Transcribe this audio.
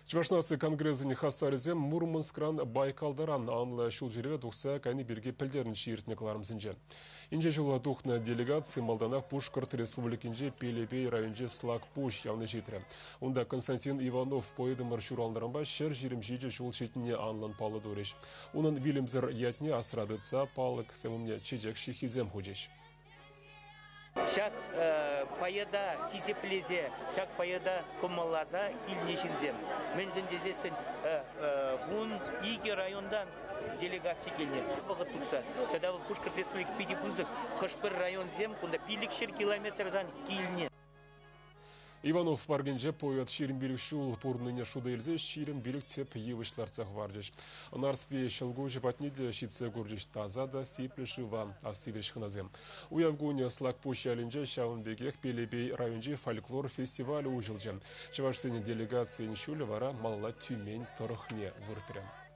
Чӑваш наци конгресӗн хастарӗсем Мурманскран Байкалтаран анлӑ ҫулҫӳреве тухса кайни пирки пӗлтернӗччӗ иртнӗ кӑларӑмсенче. Инҫе ҫула тухнӑ делегаци малтанах Пушкӑрт Республикинчи Пелепей районӗнчи Слакпуҫ ялне ҫитрӗ. Унта Константин Иванов поэтӑмӑр ҫуралнӑранпа 127 ҫул ҫитнине анлӑн паллӑ турӗҫ. Унӑн вилӗмсӗр ятне асра тытса палӑксем умне чечек ҫыххисем хучӗҫ. Ҫак поэта хисеплесе, ҫак поэта кӑмӑлласа килнӗ ҫынсем. Мӗншӗн тесессӗн 12 районтан делегаци килнӗ. Вӑхӑт тупса. Тата вӑл Пушкӑрт Республики питӗ пысӑк. Хӑш-пӗр районсем кунта 500 километртан килнӗ. Иванов паркӗнче поэт 25 ҫул пурӑннине шута илсе 25 тӗп йывӑҫ лартса хӑварчӗҫ. Нарспи ҫӑлкуҫӗ патне те ҫитсе курчӗҫ таса та сиплӗ шыва астиврӗҫ хӑнасем. Уяв кунӗ Слакпуҫ ялӗнче ҫавӑн пекех Пелепей районӗнчи фольклор фестивалӗ уҫӑлчӗ. Чӑвашсен делегацийӗн ҫулӗ вара малалла Тюмень тӑрӑхне выртрӗ.